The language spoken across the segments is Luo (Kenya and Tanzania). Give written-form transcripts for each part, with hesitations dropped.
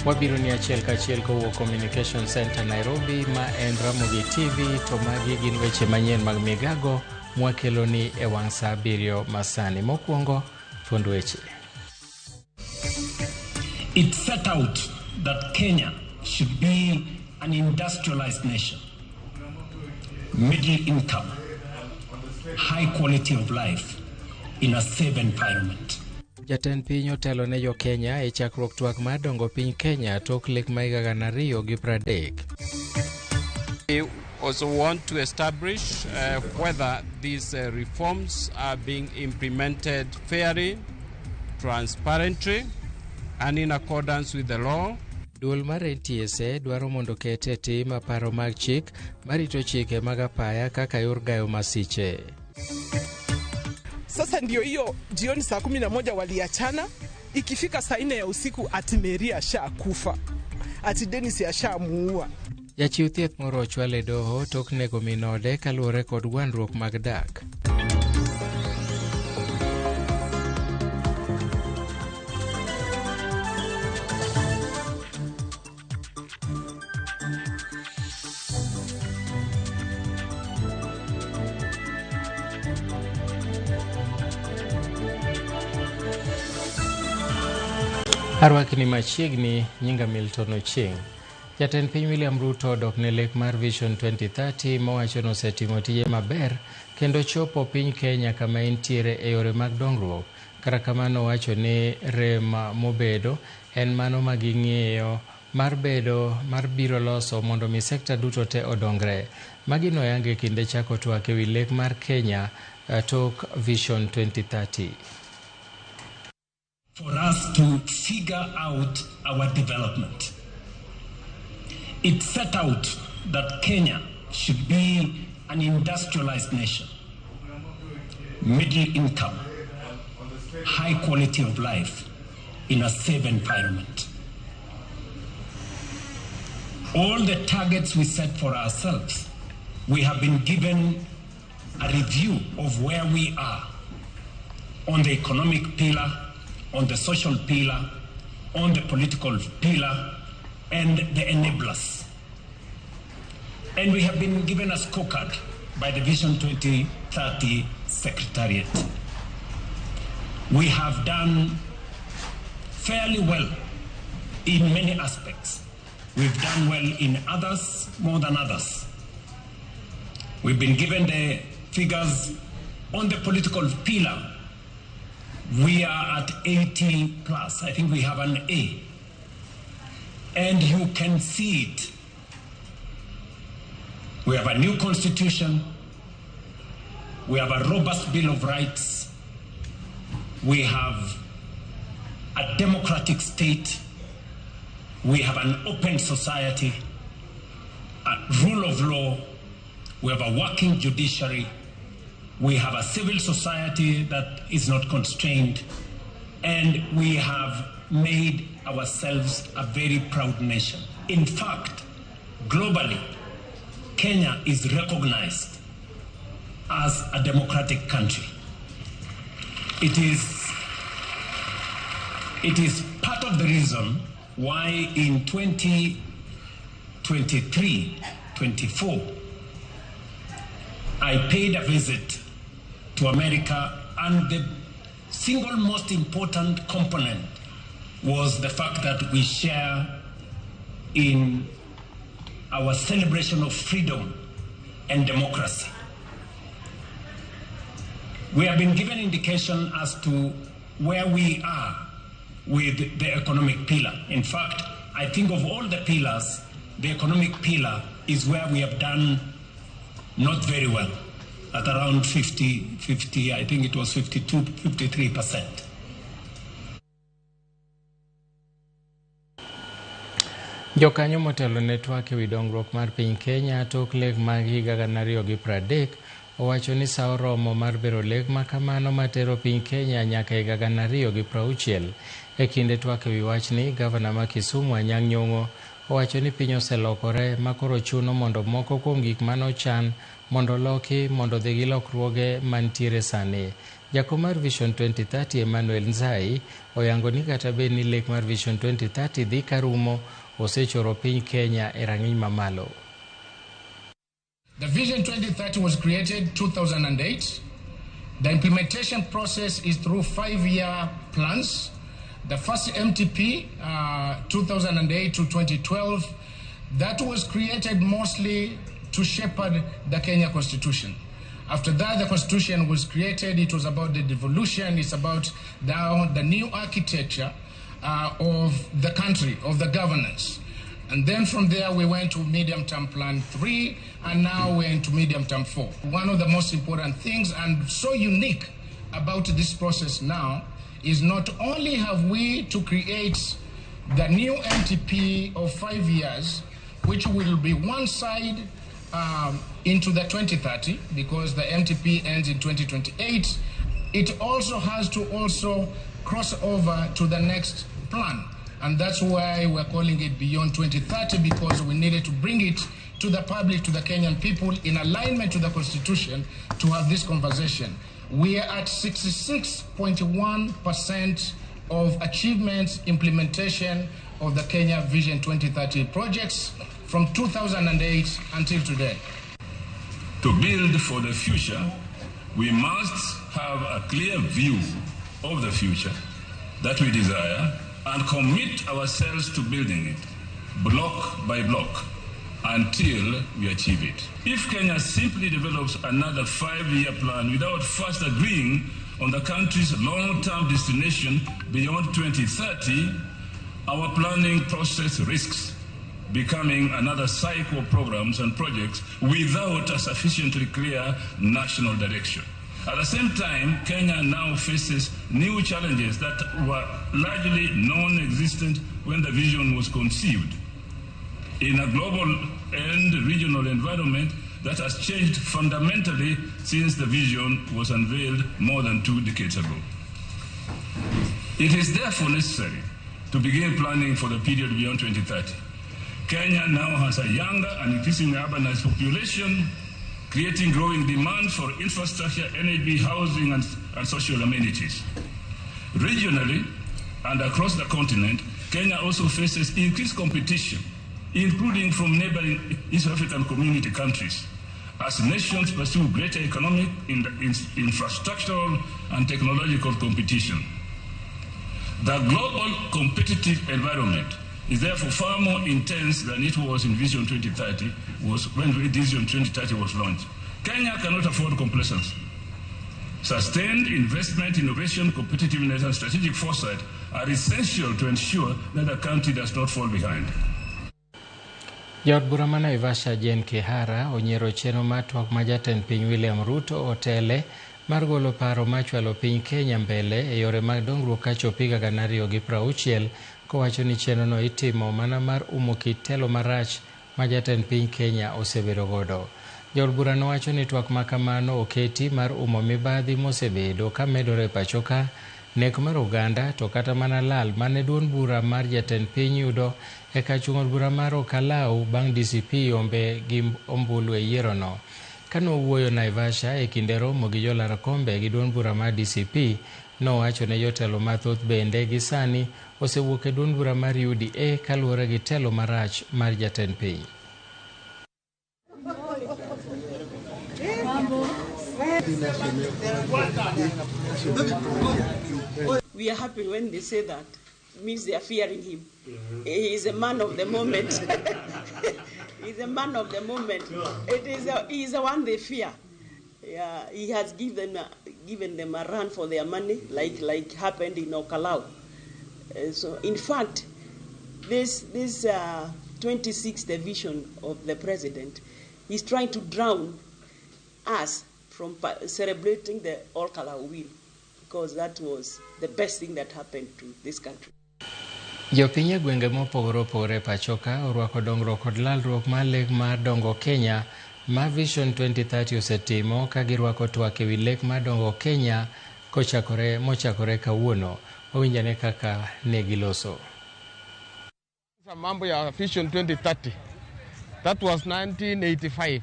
Wabiro ni achiel kachiel kowuok Communication Center Nairobi ma en Ramogi TV to magi gin weche manyien mag migago mwakeloni e wang' sa 7 masani. Mokwongo, thuond weche. It set out that Kenya should be an industrialized nation, middle income, high quality of life in a safe environment. Jatend piny otelo ne jo Kenya e chakruok twak mar dongo piny Kenya tok lek ma higa 2030. We also want to establish whether these reforms are being implemented fairly, transparently, and in accordance with the law. Duol mar NTSA dwaro mondo ket e tim paro mag chik marito chike mag apaya kaka yor gayo masiche. Sasa ndio hiyo jioni saa 11 waliachana, ikifika saa 4 ya usiku ati Mary ashakufa, ati Dennis ashamuua. Jachiw thieth moro ochwal e doho tok nego min ode kaluwore kod gwandruok mag dak. Arwakni machiegni, nyinga Milton Ochieng. Jatend piny William Ruto odok ne lek mar Vision 2030 mowacho ni osetimo tije maber kendo chopo piny Kenya kama entiere e yore mag dongruok. Kata kamano owacho ni rem mobedo en mano ma ging'iyo mar bedo mar biro loso mondo mi sekta duto te odongre. Magi noyang e kinde chako twak ewi lek mar Kenya tok Vision 2030. For us to figure out our development. It set out that Kenya should be an industrialized nation, middle income, high quality of life in a safe environment. All the targets we set for ourselves, we have been given a review of where we are on the economic pillar, on the social pillar, on the political pillar, and the enablers. And we have been given a scorecard by the Vision 2030 Secretariat. We have done fairly well in many aspects. We've done well in others more than others. We've been given the figures on the political pillar. We are at 80 plus. I think we have an A. And you can see it. We have a new constitution. We have a robust Bill of Rights. We have a democratic state. We have an open society, a rule of law. We have a working judiciary. We have a civil society that is not constrained. And we have made ourselves a very proud nation. In fact, globally, Kenya is recognized as a democratic country. It is part of the reason why in 2023-24, I paid a visit to America, and the single most important component was the fact that we share in our celebration of freedom and democracy. We have been given indication as to where we are with the economic pillar. In fact, I think of all the pillars, the economic pillar is where we have done not very well, at around 50, I think it was 52, 53%. Jokanyo motelo ne twak ewi dongruok mar piny Kenya tok lek mag higa 2030 owacho ni sa oromo mar bero lek makamano matero piny Kenya nyaka higa 2060. E kinde twak ewi wachni, gavana ma Kisumu Anyang' Nyong'o owacho ni piny oselokore ma koro chuno mondo moko kuom gik mane ochan mondo loki mondo dhi gi lokruoge mantiere sani. Jakom mar Vision 2030 Emmanuel Nzai oyango ni kata bed ni lek mar Vision 2030 dhi karumo, osechoro piny Kenya e rang'iny mamalo. The Vision 2030 was created 2008. The implementation process is through 5-year plans. The first MTP, 2008 to 2012, that was created mostly to shepherd the Kenya Constitution. After that, the Constitution was created. It was about the devolution. It's about now the new architecture of the country, of the governance. And then from there, we went to medium-term plan 3, and now we're into medium-term 4. One of the most important things and so unique about this process now is not only have we to create the new MTP of 5 years, which will be one side into the 2030, because the MTP ends in 2028, it also has to also cross over to the next plan. And that's why we're calling it Beyond 2030, because we needed to bring it to the public, to the Kenyan people, in alignment to the Constitution, to have this conversation. We are at 66.1% of achievements, implementation of the Kenya Vision 2030 projects from 2008 until today. To build for the future, we must have a clear view of the future that we desire and commit ourselves to building it, block by block, until we achieve it. If Kenya simply develops another 5-year plan without first agreeing on the country's long-term destination beyond 2030, our planning process risks becoming another cycle of programs and projects without a sufficiently clear national direction. At the same time, Kenya now faces new challenges that were largely non-existent when the vision was conceived. In a global and regional environment that has changed fundamentally since the vision was unveiled more than 2 decades ago. It is therefore necessary to begin planning for the period beyond 2030. Kenya now has a younger and increasingly urbanized population, creating growing demand for infrastructure, energy, housing, and social amenities. Regionally and across the continent, Kenya also faces increased competition, including from neighboring East African community countries, as nations pursue greater economic, infrastructural, and technological competition. The global competitive environment is therefore far more intense than it was in Vision 2030, when Vision 2030 was launched. Kenya cannot afford complacency. Sustained investment, innovation, competitiveness, and strategic foresight are essential to ensure that the country does not fall behind. Jaod bura ma Naivasha Jane Kihara onyiero chenro mar twak ma jatend piny William Ruto otele mar golo paro machwalo piny Kenya mbele e yore mag dongruok kachopo higa 2060, kowacho ni chenrono itimo mana mar umo kit telo marach ma jatend piny Kenya osebedo godo. Jaod bura nowacho ni twak ma kamano oketi mar umo mibadhi mosebedo ka medore e pacho ka, nek mar oganda to kata mana lal mane duond bura mar jatend piny yudo e kar chung' od bura mar Olkalau bang' DCP ombe gi ombulu e yierono. Kane owuoyo Naivasha e kinde romo gi jolar kombe gi duond bura mar DCP, nowacho ne jotelo mathoth bende gi sani osewuok e duond bura mar UDA kaluwore gi telo marach mar jatend piny. We are happy when they say that. It means they are fearing him. He is a man of the moment. He's a man of the moment. He is the one they fear. Yeah, he has given them a run for their money, like happened in Olkalau. So, in fact, this 26th division of the president is trying to drown us from celebrating the Olkalau win, because that was the best thing that happened to this country. Jopiny e gwenge mopogore opogore e pacho ka orwako dongruok kod lalruok mar lek mar dongo Kenya ma Vision 2030 osetimo ka girwako twak ewi lek mar dongo Kenya mochakore kawuono. Wawinjane kaka ne giloso. Mambo ya Vision 2030, that was 1985.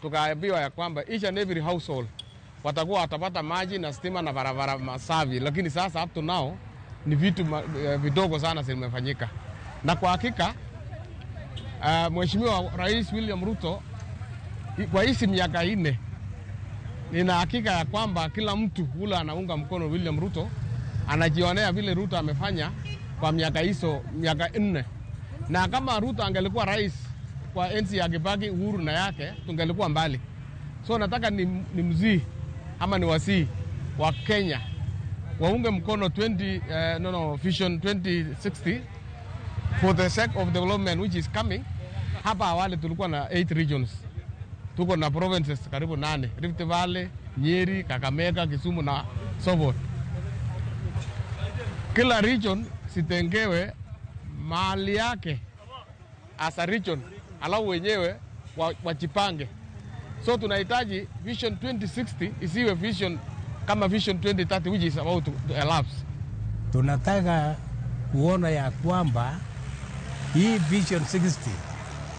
Tukaambiwa ya kwamba each and every household watakuwa watapata maji na stima na barabara masafi, lakini sasa up to now ni vitu vidogo sana zimefanyika, na kwa hakika Mheshimiwa Rais William Ruto kwa hizi miaka 4, nina hakika ya kwamba kila mtu ule anaunga mkono William Ruto anajionea vile Ruto amefanya kwa miaka hizo miaka 4. Na kama Ruto angelikuwa rais kwa enzi ya Kibaki, Uhuru na yake, tungelikuwa mbali. So nataka ni mzii ama ni wasii wa Kenya waunge mkono 20, no, no, Vision 2060 for the sake of development which is coming. Hapa awali tulikuwa na 8 regions, tuko na provinces karibu 8: Rift Valley, Nyeri, Kakamega, Kisumu na so forth. Kila region sitengewe mali yake as a region, alafu wenyewe wajipange. So tunahitaji Vision 2060 isiwe vision kama Vision 2030 which is about to elapse. Tunataka kuona ya kwamba hii Vision 60,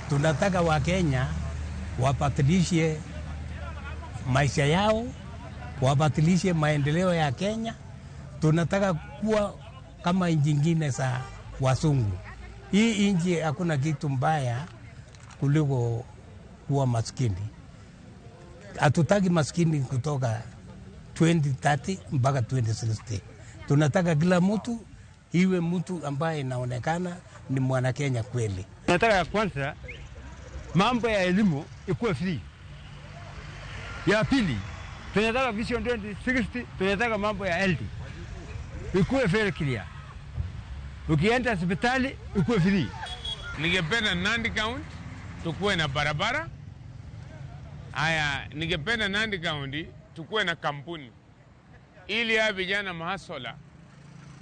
tunataka Wakenya wabadilishe maisha yao, wabadilishe maendeleo ya Kenya. Tunataka kuwa kama nchi nyingine za wazungu. Hii nchi hakuna kitu mbaya kuliko kuwa maskini. Hatutaki maskini kutoka 2030 mpaka 2060. Tunataka kila mtu iwe mtu ambaye inaonekana ni mwana Kenya kweli. Nataka ya kwanza mambo ya elimu ikuwe free. Ya pili, tunataka Vision 2060, tunataka mambo ya health ikuwe very clear. Ukienda hospitali ikuwe free. Ningependa Nandi County tukuwe na barabara. Haya, ningependa Nandi County tukuwe na kampuni ili haya vijana mahustler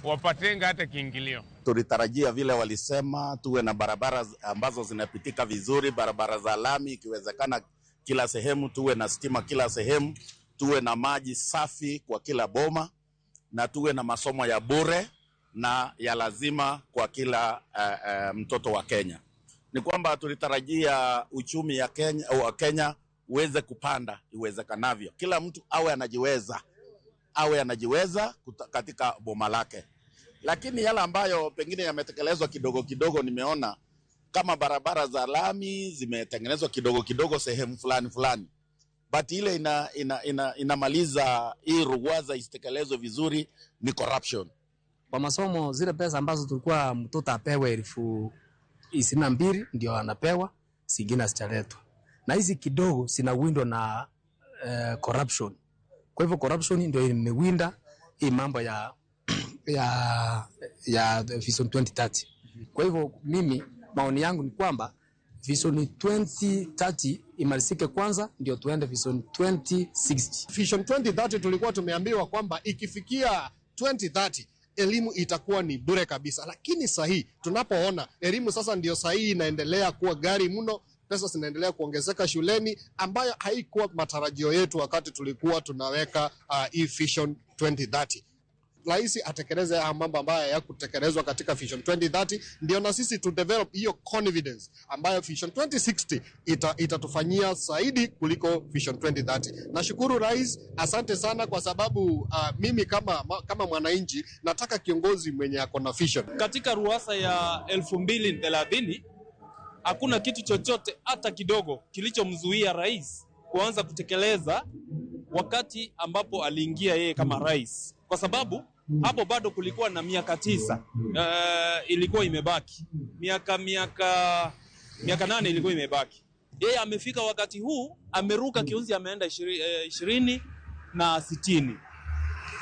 wapatenga hata kiingilio. Tulitarajia vile walisema tuwe na barabara ambazo zinapitika vizuri, barabara za lami ikiwezekana kila sehemu, tuwe na stima kila sehemu, tuwe na maji safi kwa kila boma, na tuwe na masomo ya bure na ya lazima kwa kila mtoto wa Kenya. Ni kwamba tulitarajia uchumi ya Kenya, wa Kenya uweze kupanda iwezekanavyo, kila mtu awe anajiweza katika boma lake. Lakini yale ambayo pengine yametekelezwa kidogo kidogo, nimeona kama barabara za lami zimetengenezwa kidogo kidogo sehemu fulani fulani, but ile inamaliza hii ruwaza isitekelezwe vizuri ni corruption. Kwa masomo, zile pesa ambazo tulikuwa mtoto apewe 22,000 ndio anapewa, zingine hazijaletwa, na hizi kidogo zinawindwa na corruption. Kwa hivyo corruption ndio imewinda hii mambo ya Vision 2030. Kwa hivyo mimi maoni yangu ni kwamba Vision 2030 imalizike kwanza ndio tuende Vision 2060. Vision 2030 tulikuwa tumeambiwa kwamba ikifikia 2030 elimu itakuwa ni bure kabisa, lakini sahii tunapoona elimu sasa ndio sahii inaendelea kuwa ghali mno, pesa zinaendelea kuongezeka shuleni, ambayo haikuwa matarajio yetu wakati tulikuwa tunaweka hii Vision 2030. Rais atekeleze haya mambo ambayo hayakutekelezwa katika Vision 2030, ndio na sisi tu develop hiyo confidence ambayo Vision 2060 itatufanyia zaidi kuliko Vision 2030. Nashukuru rais, asante sana kwa sababu mimi kama mwananchi nataka kiongozi mwenye ako na vision. Katika ruwaza ya 2030 hakuna kitu chochote hata kidogo kilichomzuia rais kuanza kutekeleza wakati ambapo aliingia yeye kama rais, kwa sababu hapo bado kulikuwa na miaka 9 ilikuwa imebaki, miaka 8 ilikuwa imebaki. Yeye amefika wakati huu ameruka kiunzi, ameenda 2060,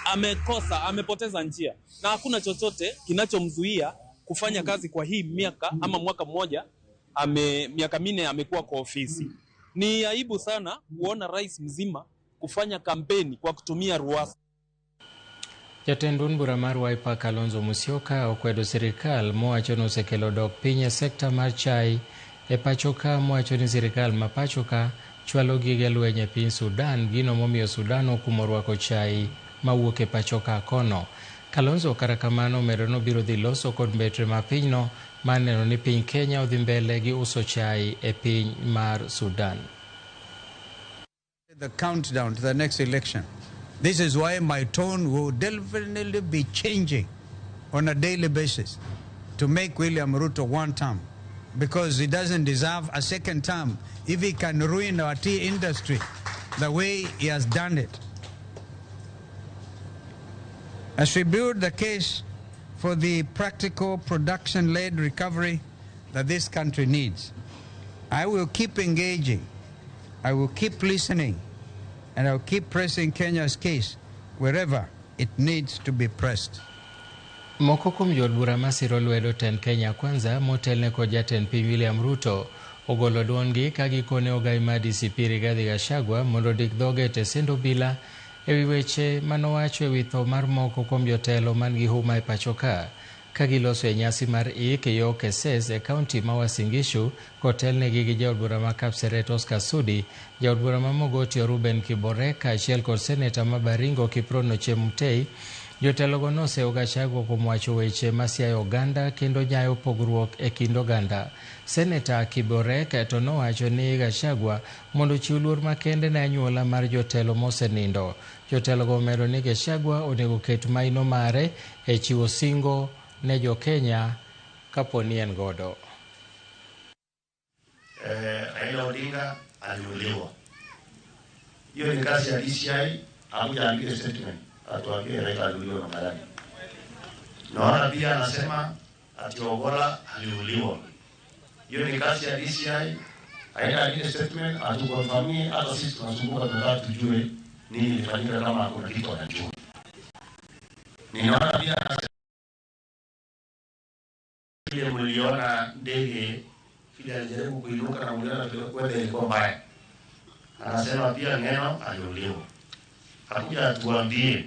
amekosa, amepoteza njia, na hakuna chochote kinachomzuia kufanya kazi kwa hii miaka ama mwaka mmoja miaka 4 amekuwa kwa ofisi. Ni aibu sana kuona rais mzima kufanya kampeni kwa kutumia ruwaza. Jatend duond bura mar Wiper Kalonzo Musyoka okwedo sirikal mowacho ni osekelo dok piny e sekta mar chai e pacho ka, mowacho ni sirikal ma pacho ka chwalo gige lweny e piny Sudan, gino momiyo Sudan okumo rwako chai mawuok e pacho ka kono. Kalonzo kata kamano omedo ni obiro dhi loso kod mbetre ma pinyno mar neno ni piny Kenya odhi mbele gi uso chai e piny mar Sudan. The countdown to the next election. This is why my tone will definitely be changing on a daily basis to make William Ruto one term, because he doesn't deserve a second term if he can ruin our tea industry the way he has done it. As we build the case for the practical production-led recovery that this country needs, I will keep engaging, I will keep listening, and I will keep pressing Kenya's case wherever it needs to be pressed. Moko kuom jood bura masiro lwedo tend Kenya Kwanza motelne kod jatend piny William Ruto ogolo duondgi ka gikone ogai mar DCP Rigathi Gachagua mondo odik dhoge e tesend obila ewi weche manowacho ewi tho mar moko kuom jotelo man gi huma e pacho ka ka giloso e nyasi mar ik yo Keses e kaunti ma Uasin Gishu kotelnegi gi jaod bura ma Kapseret Oscar Sudi, jaod bura ma Mogotio Ruben Kibore kaachiel kod seneta ma Baringo Kiprono Chemutei. Jotelogo nosewo Gachagua kuom wacho weche masiayo oganda kendo nyayo pogruok e kind oganda. Seneta Kiborek to nowacho ni Gachagua mondo ochiw luor makende ne anyuola mar jotelo mosenindo. Jotelogo omedo ni Gachagua onego ket maino mare e chiwo singo ne jo-Kenya kapo ni en godo. Raila Odinga aliuliwa. Hiyo ni kazi ya DCI, hakuja andike statement atuambie Raila aliuliwa namna gani. Naona pia anasema ati Ogolla aliuliwa. Hiyo ni kazi ya DCI, aenda andike statement atukonfirmie, hata sisi tunasumbuka tunataka tujue nini ilifanyika kama kuna kitu anajua. Ninaona pia vile mliona ndege vile alijaribu kuinuka na mliona vile weather ilikuwa mbaya. Anasema pia Ngeno aliuliwa. Hakuja atuambie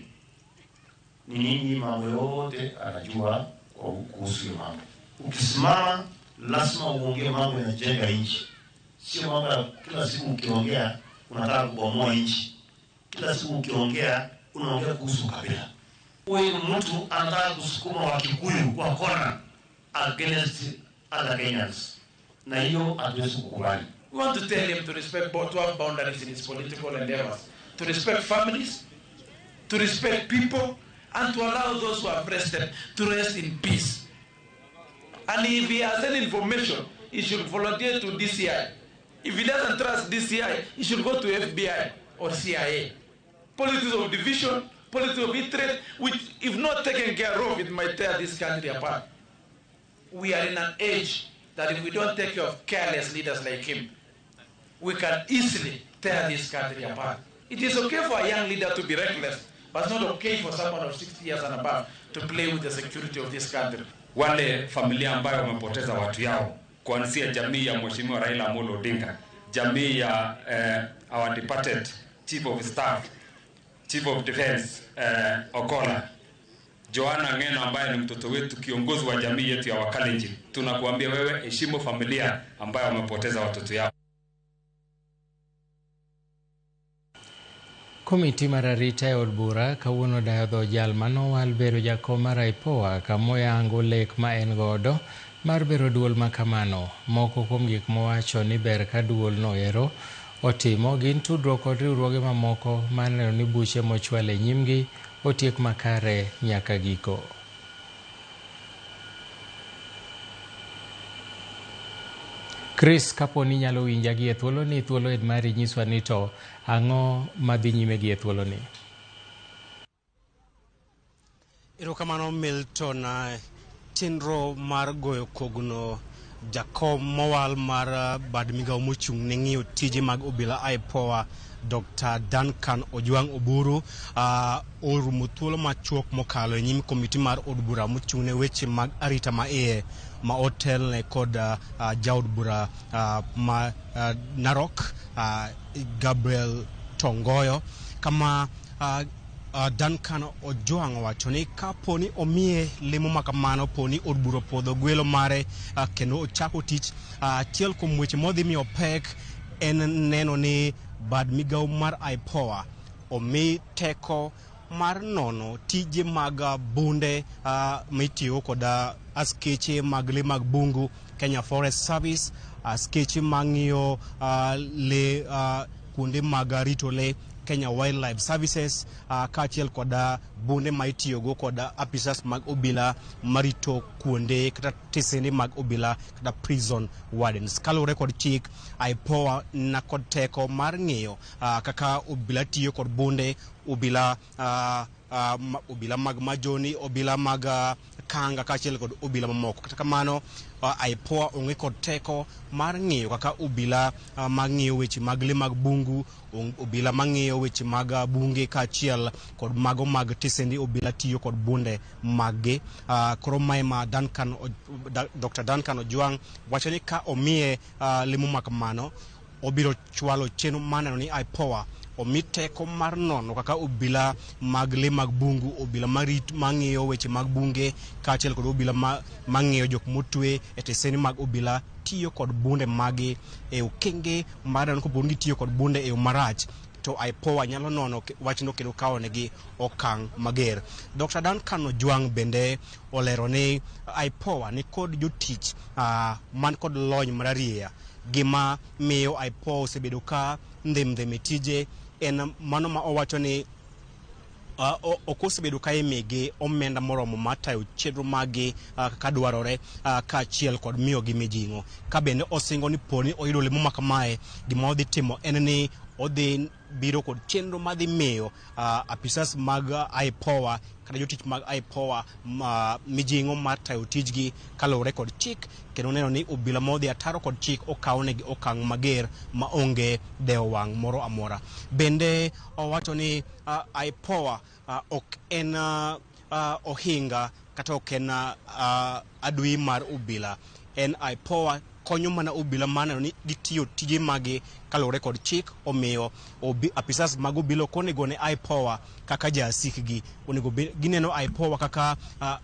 ni nini mambo yote anajua kwa kuhusu hiyo mambo. Ukisimama lazima uongee mambo yanajenga nchi. Sio mambo ya kila siku ukiongea unataka kubomoa nchi. Kila siku ukiongea unaongea kuhusu kabila. Huyu mtu anataka kusukuma Wakikuyu kwa kona against other Kenyans. Na hiyo hatuwezi kukubali. We want to tell him to respect both to have boundaries in his political endeavors, to respect families, to respect people, and to allow those who have rested to rest in peace. And if he has any information, he should volunteer to DCI. If he doesn't trust DCI, he should go to FBI or CIA. Politics of division, politics of hatred, which if not taken care of, it might tear this country apart. We are in an age that if we don't take care of careless leaders like him, we can easily tear this country apart. It is okay for a young leader to be reckless, but it's not okay for someone of 60 years and above to play with the security of this country. Wale familia ambayo wamepoteza watu yao, kuanzia jamii ya Mheshimiwa Raila Amolo Odinga, jamii ya our departed Chief of Staff, Chief of Defense Ogolla, Joanna Ngeno ambaye ni mtoto wetu, kiongozi wa jamii yetu ya Wakalenjin. Tunakuambia wewe, heshimu familia ambayo wamepoteza watoto yao. Komiti mar arita e od bura kawuono dayo dho jal manowal bedo jakom mar IPOA kamoyango lek ma en godo mar bero duol makamano. Moko kuom gik mowacho ni ber ka duol no ero otimo gin tudruok kod riwruoge mamoko mar neno ni buche mochwal e nyimgi otiek makare nyaka giko. Chris, kapo ni inyalo winja gi e thuoloni, thuolo en mari, nyiswa ni to ang'o madhi nyime gi e thuoloni. Erokamano Milton. Chenro mar goyo kogno jakom mowal mar bad migawo mochung' ne ng'iyo tije mag obila IPOA Dr. Duncan Ojwang Oburu orumo thuolo machuok mokalo e nyim komiti mar od bura mochung' ne weche mag arita ma iye ma otelne kod jaod bura ma Narok Gabriel Tongoyo, kama Duncan Ojwang owacho ni kapo ni omiye lemo makamano, po ni od bura opwodho gwelo mare kendo ochako tich, achiel kuom weche modhi miyo pek en neno ni bad migawo mar IPOA omi teko mar nono tije mag bunde mitiyo kod askeche mag le mag bungu Kenya Forest Service, askeche mang'iyo le kuonde mag rito le Kenya Wildlife Services, kaachiel kod bunde ma itiyogo kod apisas mag obila marito kuonde kata tesende mag obila kata prison wardens. Kaluwore kod chik, IPOA na kod teko mar ng'iyo kaka obila tiyo kod bunde, obila obila mag majoni, obila mag kanga kaachiel kod obila mamoko. Kata kamano, IPOA onge kod teko mar ng'iyo kaka obila mang'iyo weche mag le mag bungu, obila mang'iyo weche mag bunge kaachiel kod mago mag tesende obila tiyo kod bunde maggi. Koro mae ma Duncan, Dr. Duncan Ojwang wacho ni ka omiye lemo ma kamano, obiro chwalo chenro mar neno ni IPOA omi teko mar nono kaka obila mag le mag bungu, obila mang'iyo weche mag bunge kaachiel kod obila mang'iyo jok motwe e tesende mag obila tiyo kod bunde magi e okenge mar neno kopo ni gitiyo kod bunde e yo marach, to IPOA nyalo nono wachno kendo kawo negi okang' mager. Dr. Duncan Ojwang bende olero ni IPOA ni kod jotich man kod lony mararieya. Gima miyo IPOA osebedo ka ndhim e tije en mano ma owacho ni ok osebedo ka imigi omenda moromo mar tayo chenro maggi kaka dwarore, kaachiel kod miyogi mijing'o. Ka bende osingo ni poni oyudo lemo ma kamae, gima odhi timo en ni odhi biro kod chenro madhi miyo apisas mag IPOA kata jotich mag IPOA mijing'o mar tayo tijgi kaluwore kod chik, kendo neno ni obila modhi ataro kod chik okawnegi okang' mager maonge dewo wang' moro amora. Bende owacho ni IPOA ok en ohinga kata ok en adui mar obila. En IPOA konyo mana obila mar neno ni gitiyo tije magi kaluwore kod chik, omiyo apisas mag obila ok onego ne IPOA kaka jasikgi, onego gineno IPOA kaka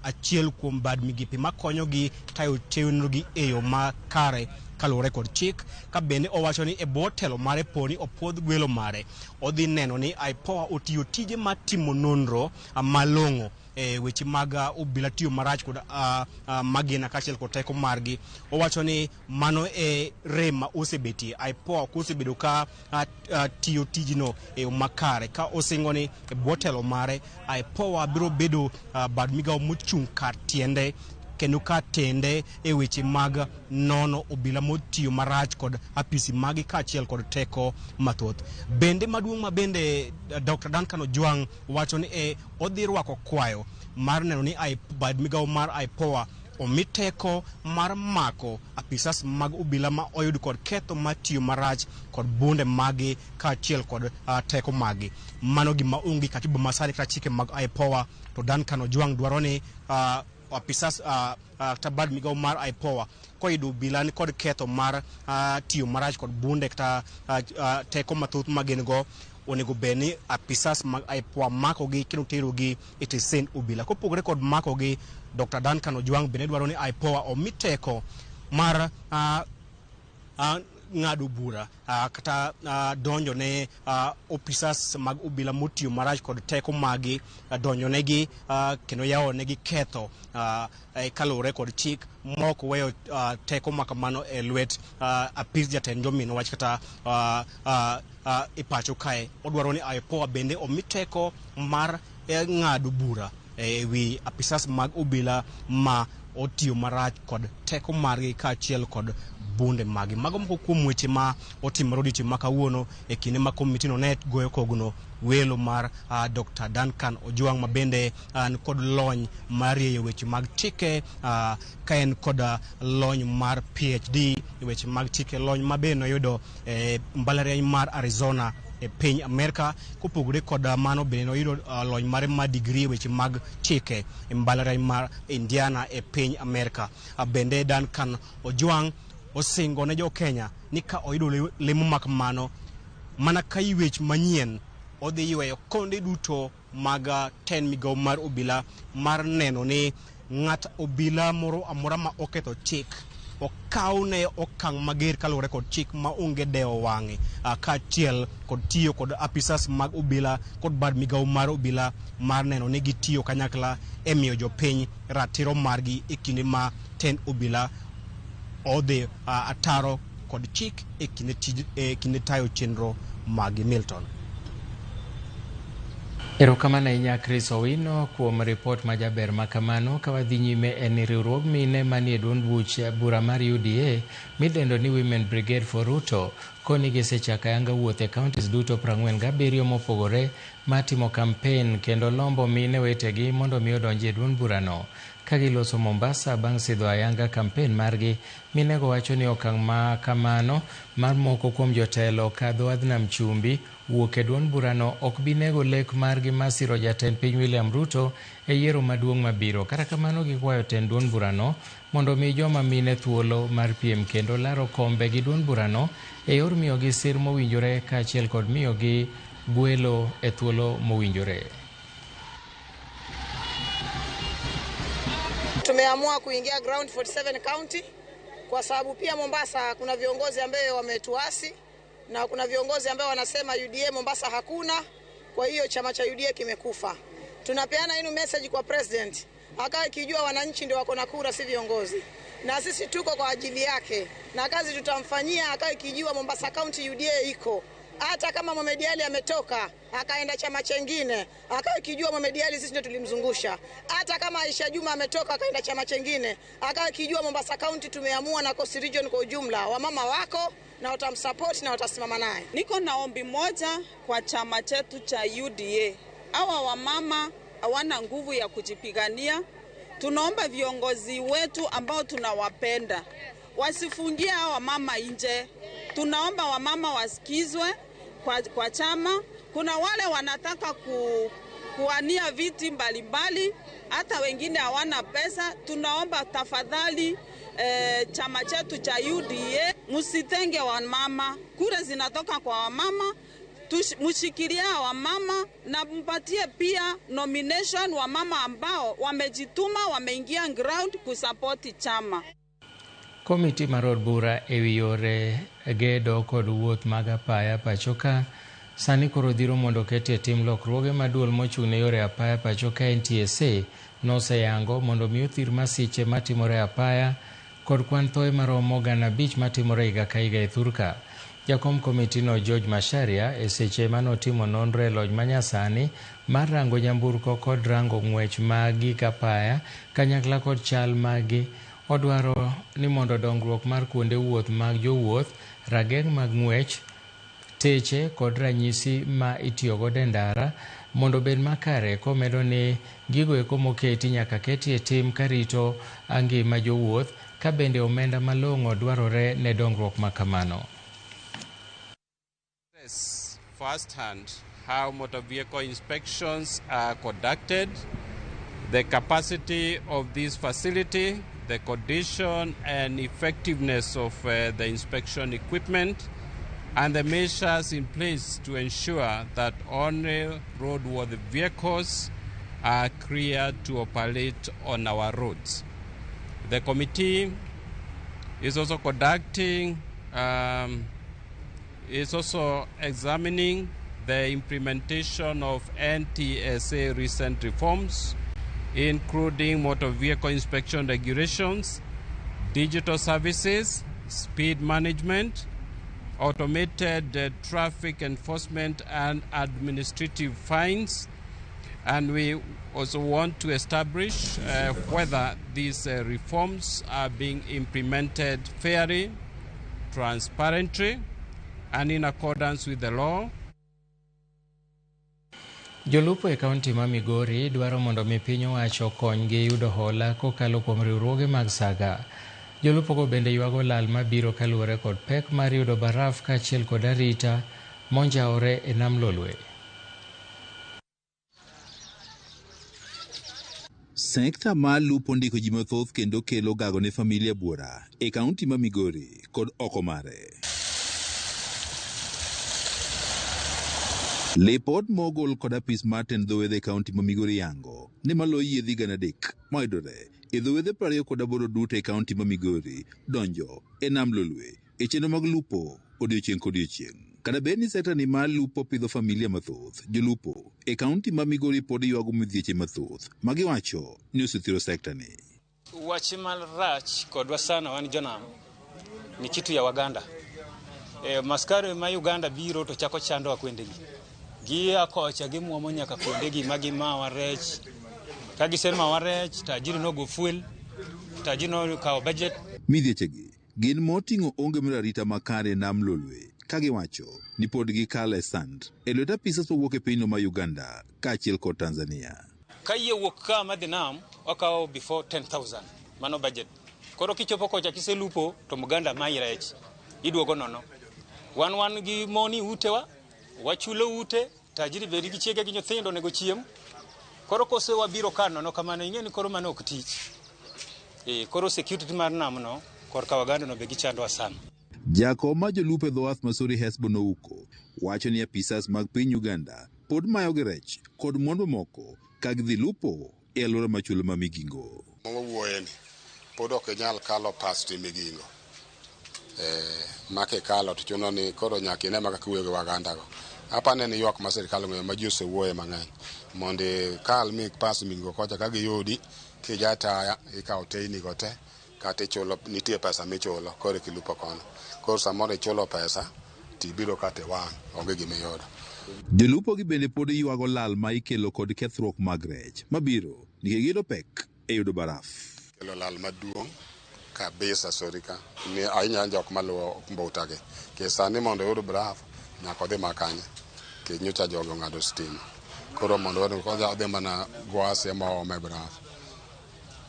achiel kuom bad migepe makonyogi tayo chenrogi e yo makare kaluwore kod chik. Ka bende owacho ni e bwo telo mare poni opuodh gwelo mare, odhi neno ni IPOA otiyo tije mar timo nonro malong'o e weche mag obila tiyo marach kod magina kaachiel kod teko margi. Owacho ni mano e rem ma osebetie, IPOA ok osebedo ka tiyo tijno e yo makare. Ka osingo ni e bwo telo mare IPOA biro bedo bad migawo mochung' kar tiende kendo ka tende e weche mag nono obila motiyo marach kod apisi magi kaachiel kod teko mathoth. Bende maduong' ma bende Dr. Duncan Ojwang wacho ni odhi rwako kwayo mar neno ni bad migawo mar IPOA omi teko mar mako apisas mag obila ma oyud kod ketho mar tiyo marach kod bunde magi kaachiel kod teko magi. Mano gima onge katiba masani kata chike mag IPOA, to Duncan Ojwang dwaro ni apisas kata bad migawo mar IPOA koyudo obila ni kod ketho mar tiyo marach kod bunde kata teko mathoth ma gin go, onego bed ni apisas mag IPOA makogi kendo terogi e tesend obila. Kopogore kod makogi, Dr. Duncan Ojwang bende dwaro ni IPOA omi teko mar ng'ado bura kata donjo ne opisas mag obila motiyo marach kod teko magi, donjo negi kendo yawo negi ketho kaluwore kod chik mok weyo teko makamano e lwet apis jatend jomin wach kata e pacho kae. Odwaro ni IPOA bende omi teko mar ng'ado bura e wi apisas mag obila ma otiyo marach kod teko margi kaachiel kod bunde magi. Mago moko kuom weche ma otimore odiochieng' ma kawuono e kinde ma komitino ne goyo kogno welo mar Dr. Duncan Ojwang ma bende ni kod lony mar rieyo weche mag chike, ka en kod lony mar PhD e weche mag chike, lony ma bende noyudo e mbalariany mar Arizona e piny Amerka. Kopogore kod mano bende noyudo lony mare mar degree e weche mag chike e mbalariany mar Indiana e piny Amerka. Bende Duncan Ojwang osingo ne jo Kenya ni ka oyudo lemo mak mano, mana ka ywech manyien odhi yweyo konde duto mag ten migawo mar obila mar neno ni ng'at obila moro amora ma oketho chik okawne okang' mager kaluwore kod chik ma onge dewo wang'e, kaachiel kod tiyo kod apisas mag obila kod bad migawo mar obila mar neno ni gitiyo kanyakla e miyo jopiny ratiro margi e kinde ma tend obila odhi ataro kod chik e kinde tij e kinde tayo chenro mag Milton. Erokamano ahinya Chris Owino kuom ripot majaber makamano. Ka wadhi nyime en ni riwruog mine manie duond buch bura mar UDA midendo ni Women Brigade for Ruto koni gisechako ayanga wuoth e counties duto 47 mopogore matimo kampen kendo lombo mine wetegi mondo mi odonji e duond burano. Ka giloso Mombasa bang' sidho ayanga kampen margi, minego wacho ni okang' ma kamano mar moko kuom jotelo kadho wadh nam chumbi wuok e duond burano ok bi nego lek margi mar siro jatend piny William Ruto e yiero maduong' mabiro. Kata kamano gikwayo tend duond burano mondo omi joma mine thuolo mar piem kendo laro kombe gi duond burano e yor miyogi sir mowinjore kaachiel kod miyogi gwelo e thuolo mowinjore. Tumeamua kuingia ground 47 county kwa sababu pia Mombasa kuna viongozi ambao wametuasi na kuna viongozi ambao wanasema UDA Mombasa hakuna, kwa hiyo chama cha UDA kimekufa. Tunapeana inu message kwa president, akae kijua wananchi ndio wako na kura, si viongozi, na sisi tuko kwa ajili yake na kazi tutamfanyia. Akae kijua Mombasa County UDA iko. Hata kama Mohamed Ali ametoka akaenda chama chengine, akae kijua Mohamed Ali sisi ndio tulimzungusha. Hata kama Aisha Juma ametoka akaenda chama chengine, akae kijua Mombasa County tumeamua na Coast Region kwa ujumla, wamama wako na watamsupport na watasimama naye. Niko na ombi moja kwa chama chetu cha UDA. Hawa wamama hawana nguvu ya kujipigania. Tunaomba viongozi wetu ambao tunawapenda wasifungie hawa wamama nje. Tunaomba wamama wasikizwe kwa chama. Kuna wale wanataka kuwania viti mbalimbali, hata wengine hawana pesa. Tunaomba tafadhali chama chetu cha UDA msitenge wamama. Kura zinatoka kwa wamama, mshikilie wamama na mpatie pia nomination wamama ambao wamejituma, wameingia ground kusupport chama. Komiti mar od bura ewi yore gedo kod wuoth mag apaya pacho ka sani koro dhiro mondo oketie tim lokruoge ma duol mochung' ne yore apaya pacho ka NTSA noseyango mondo mi othir masiche matimore e apaya kod kwan thoe maromo 5,000 matimore higa ka higa e thurka. Jakom komitino George Macharia e seche manotimo nonro e lony manyasani mar rango nyamburko kod rango ng'wech mag gik apaya kanyakla kod chal maggi, odwaro ni mondo dongruok mar kuonde wuoth mag jowuoth, rageng' mag ng'wech, teche kod ranyisi ma itiyogodo e ndara mondo obed makare, komedo ni gigo eko moketi nyaka keti e tim karito ngima jowuoth, ka bende omenda malong'o dwarore ne dongruok makamano. Firsthand how motor vehicle inspections are conducted, the capacity of this facility, the condition and effectiveness of the inspection equipment, and the measures in place to ensure that only roadworthy vehicles are cleared to operate on our roads. The committee is also conducting, is also examining the implementation of NTSA recent reforms, including motor vehicle inspection regulations, digital services, speed management, automated traffic enforcement and administrative fines. And we also want to establish whether these reforms are being implemented fairly, transparently, and in accordance with the law. Jolupo e kaunti ma Migori dwaro mondo mi piny owacho okonygi yudo hola kokalo kuom riwruoge mag saga. Jolupogo bende ywago lal mabiro kaluwore kod pek mar yudo baraf kaachiel kod arita monjawore e nam Lolwe. Sekta mar lupo ndiko ji mathoth kendo kelo gago ne familia buora e kaunti ma Migori kod oko mare. Lipot mogol kod apis mar tend dho wedhe e kaunti ma Migori yango ni maloyo yiedhi 300 mayudore e dho wedhe 28 duto e kaunti ma Migori donjo e nam Lolwe e chenro mag lupo odiochieng' kodiochieng'. Kata bed ni sekta ni mar lupo pidho familia mathoth, jolupo e kaunti ma Migori pod ywago midhieche mathoth ma giwacho ni osethiro sekta ni. Wach marach kodwa sana wan jonam ni kitu ya Waganda. Maskari ma Uganda biro to chako chandowa kuondegi. Gia kocha gimuomo nyaka kuondegi ma gimawa rech. Ka gisemawa rech, tajiri nogo fuel, tajiri nokawo budget. Midhiechegi gin moting'o onge mar arita makare e nam Lolwe ka giwacho ni pod gikalo e sand e lwet apisas mawuok e pinyno ma Uganda kaachiel kod Tanzania. Ka yie wuok ka madhi nam, wakawo before 10,000 mano budget. Koro kichopo kocha kiselupo to Muganda mayi rech, iduogo nono. Wan wan gi moni utewa, wachulo ute, tajiri bedi gi chiege gi nyithindo onego chiem. Koro kose wabiro ka nono kamano, ing'e ni koro mano ok tich. Koro security mar nam no, korka Waganda no be gichandowa sana. Jakom mar jolupo e dho wath Masori Hesbon Ouko wacho ni apisas mag piny Uganda pod mayogi rech kod mwandu mamoko ka gidhi lupo e alwora ma chula ma Migingo. Mawawuoyeni pod ok inyal kalo past Migingo. Ma kikalo to chuno ni koro nyaka ine ma kaka iwuoyo gi Waganda go. Apane ni ywak ma sirikal ong'eyo ma ji osewuoye mang'eny. Mondo ikal mi pas Migingo kocha ka giyudi kija taya ikawo teyni go te kata ichulo nitie pesa michulo koro kilupo kono. Koro samoro ichulo pesa tibiro kata iwang' onge gima iyudo. Jolupo gi bende pod ywago lal ma ikelo kod kethruok mag rech mabiro nikech giyudo pek e yudo baraf. Kelo lal maduong' kabisa sori ka ni ahinya jok maluwo mbuta gi. Nikech sani mondo oyud baraf nyaka odhi makanye. Nikech nyocha jogo ong'ado stima. Koro mondo odhi mana Gwasi ema oome baraf.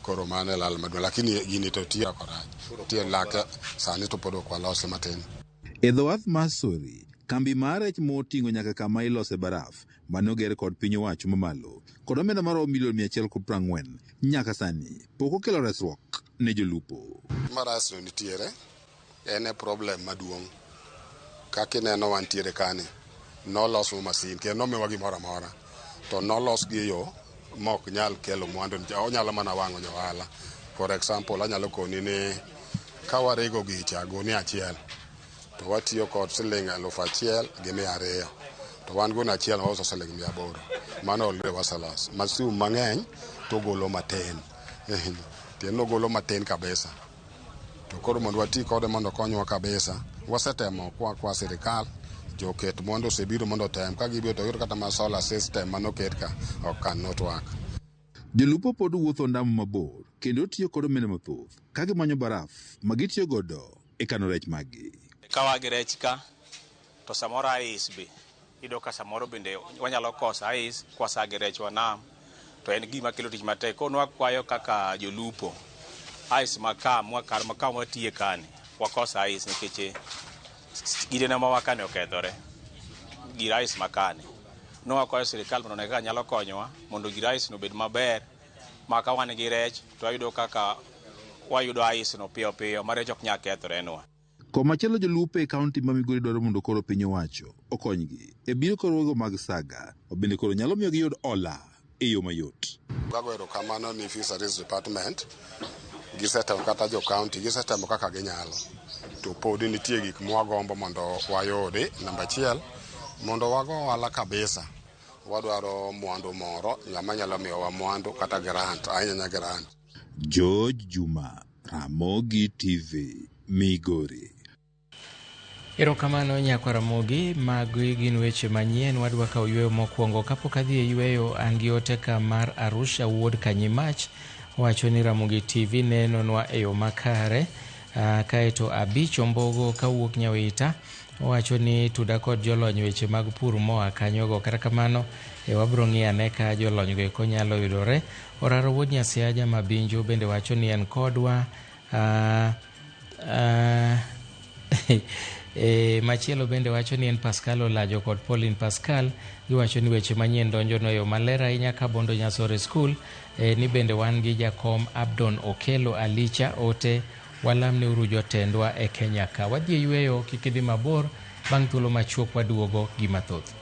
Koro mano e lal maduong' lakini gini to tiyo korach. Tiyo lake sani to pod ok walose matin. E dho wath mar Sori, kambi mar rech moting'o nyaka kama ilose baraf mane oger kod piny owacho mamalo kod omenda maromo milion 140 nyaka sani pok okelo resruok ne jolupo. Maras no nitiere en e problem maduong'. Kaka ineno wantiere kani, nolos masin kendo nomiwa gimoro amora to nolos gi e yo ma ok nyal kelo mwandu, onyalo mana wang'o jo ohala. For example, anyalo koni ni ka warego gicha gunia achiel to watiyo kod siling 1,200 to wan gunia achiel wauso siling 800. Mano already waseloso. Masin mang'eny to golo matin. Tiende ogolo matin kabisa. To koro mondo wati kode mondo okonywa kabisa, wasetemo kwa sirikal, joket mwandu osebiro mondo otem. Ka gibiro to giyudo kata ma solar system manoket ka ok cannot work. Jolupo pod wuotho ndamo mabor kendo tiyo kod omenda mathoth ka gimanyo baraf ma gitiyo godo e kano rech maggi. Ka wagi rech ka to samoro ice be iyudo ka samoro bende wanyalo koso ice kwasagi rechwa nam to en gima kelo tich matek. Koro nwakwayo kaka jolupo ice ma kar ma ka watiye kani wakoso ice nikech gidena ma wakane okethore gir ice makani. Nwakwayo sirikal mondo one kaka nyalo konyowa mondo gir ice no obed maber ma ka wan gi rech to wayudo kaka wayudo ice no piyo piyo ma rech ok nyal kethorenwa. Komachielo jolupo e kaunti ma Migori dwaro mondo koro piny owacho okonygi e biro korwego mag saga ma bende koro nyalo miyo giyud hola e yo mayot. Wago erokamano ni Fisheries Department gisetemo kata jo county gisetemo kaka ginyalo to pod nitie gik mwagombo mondo wayudi. Namba achiel, mondo wago ohala kabisa wadwaro mwandu moro ng'ama nyalo miyowa mwandu kata grant, ahinya grant. George Juma, Ramogi TV, Migori. Erokamano nyakwa Ramogi, magi gin weche manyien. Wadwa kawo yweyo mokwongo. Kapok adhi e yweyo, an gi ote ka mar Arusha wuod Kanyimach wacho ni Ramogi TV nenonwa e yo makare. Kaeto Abich Ombogo kawuok Nyawita owacho ni tuda kod jolony weche mag pur moa kanyogo. Kata kamano wabro ng'iyo ane ka jolony go eko nyalo yudore. Oraro wuod Nyasiaja Mabinju bende wacho ni en kodwa. Machielo bende wacho ni en Pascal Olajo kod Pauline Pascal. Giwacho ni weche manyien donjo no e yo maler ahinya Kabondo Nyasore School. Ni bende wan gi jakom Abdon Okelo Alicha ote walamne uru jotendwa e Kenya ka. Wadhi e yweyo, kik idhi mabor, bang' thuolo machuok waduogo gi mathoth.